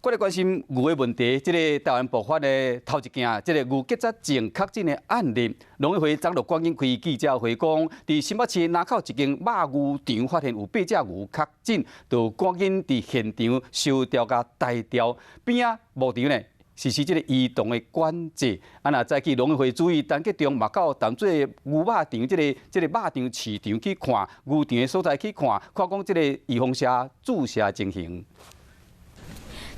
過來關心牛的問題，這個台灣爆發的頭一件，這個牛結節症確診的案例，農委會昨就趕緊開記者會講，佇新北市林口一間肉牛場發現有八隻牛確診，就趕緊佇現場收掉佮裁掉，邊仔牧場呢實施這個移動的管制。啊，若早起農委會主委陳吉仲嘛到淡水牛肉場這個肉場市場去看牛場的所在去看，看講這個預防射注射情形。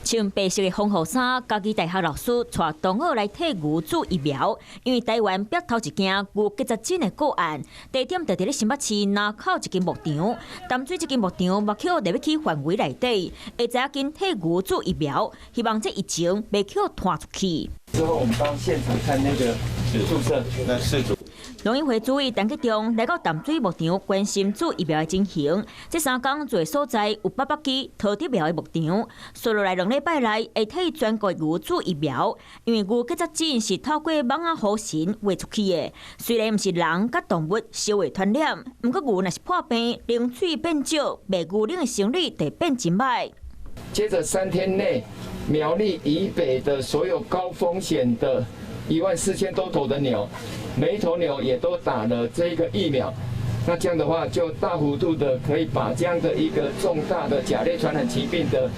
穿白色的防護衫，嘉義大學老師帶同學來替牛注疫苗。因為台灣爆頭一件牛結節症的個案，地點就佇咧新北市林口一間牧場。淡水這間牧場目標入去範圍內底，會知影緊替牛注疫苗，希望這疫情袂予傳出去。之後我們到現場看那個注射，那飼主。農委會主委陳吉仲來到淡水牧場關心注疫苗的情形。這三工做所在有800支投疫苗的牧場，紲落來2禮拜內會替全國牛注疫苗。因為牛結節症是透過蠓仔呼塵傳出去的，雖然毋是人佮動物相會傳染，毋過牛若是破病，奶水變少，賣牛奶的生理就變真歹。接着3天內，苗栗以北的所有高風險的14,000多頭的牛，每一頭牛也都打了這個疫苗，那這樣的話就大幅度的可以把這樣的一個重大的甲類傳染疾病的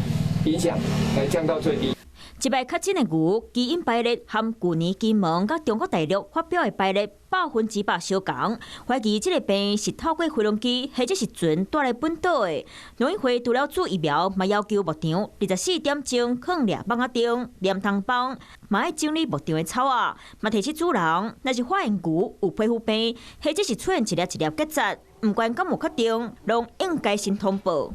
影響來降到最低。這擺確診的牛基因排列和舊年金門佮中國大陸發表的排列100%相仝，懷疑這個病是透過飛龍機或者是船帶來本島的。農委會除了注疫苗，嘛要求牧場24點鐘囥掠蠓仔燈、黏蟲棒，嘛愛整理牧場的草仔，嘛提醒主人，若是發現牛有皮膚病，或者是出現一粒一粒結節，毋管敢有確定，攏應該先通報。